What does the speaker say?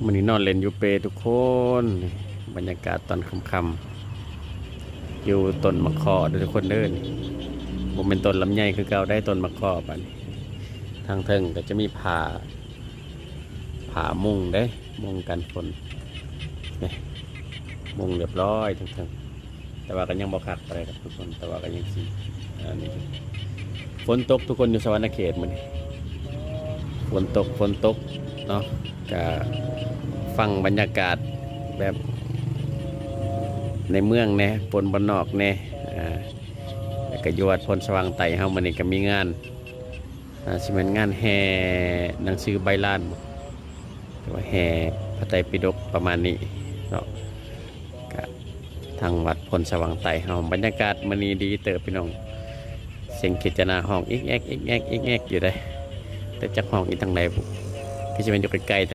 ມື້ນີ້ນອນເລ່ນຢູ່ເປທຸກຄົນ. ບັນຍາກາດຕອນຄ່ຳໆ ຢູ່ຕົ້ນໝາກເຄາະເດີທຸກຄົນເດີ. ນີ້ບໍ່ແມ່ນຕົ້ນລຳໄຍຄືເກົ່າໄດ໋ ຕົ້ນໝາກເຄາະ. ບັດນີ້ທາງເທິງກໍຈະມີຜ້າ ຜ້າມຸງເດ້ ມຸງກັນຝົນ. ນີ້ມຸງຮຽບຮ້ອຍເທິງໆ ແຕ່ວ່າກໍຍັງບໍ່ຄັກປານໃດດອກທຸກຄົນ ແຕ່ວ່າກໍຍັງຊິ ອັນນີ້ ຝົນຕົກທຸກຄົນ ຢູ່ສະຫວັນນະເຂດມື້ນີ້ ຝົນຕົກ ຝົນຕົກເນາະ. ກະຟັງບັນຍາກາດແບບໃນເມືອງແດ່ ປົນບ້ານນອກແດ່. ອາ ແລ້ວກະຢູ່ວັດໂພນສະຫວ່າງໃຕ້ເຮົາ ມື້ນີ້ກະມີງານ ອາ ຊິແມ່ນງານແຫ່ໜັງສືໃບລານບໍ ຫຼືວ່າແຫ່ພະໄຕປິດົກປະມານນີ້ເນາະ. ກະທາງວັດໂພນສະຫວ່າງໃຕ້ເຮົາ ບັນຍາກາດມື້ນີ້ດີເຕີບພີ່ນ້ອງ. ສຽງເຂດຈະນາຮ້ອງອິກແອກ ອິກແອກ ອິກແອກຢູ່ເດ້ ແຕ່ຈັກຮ້ອງອີ່ທາງໃດບຸ ຄືຊິແມ່ນຢູ່ໄກໆແ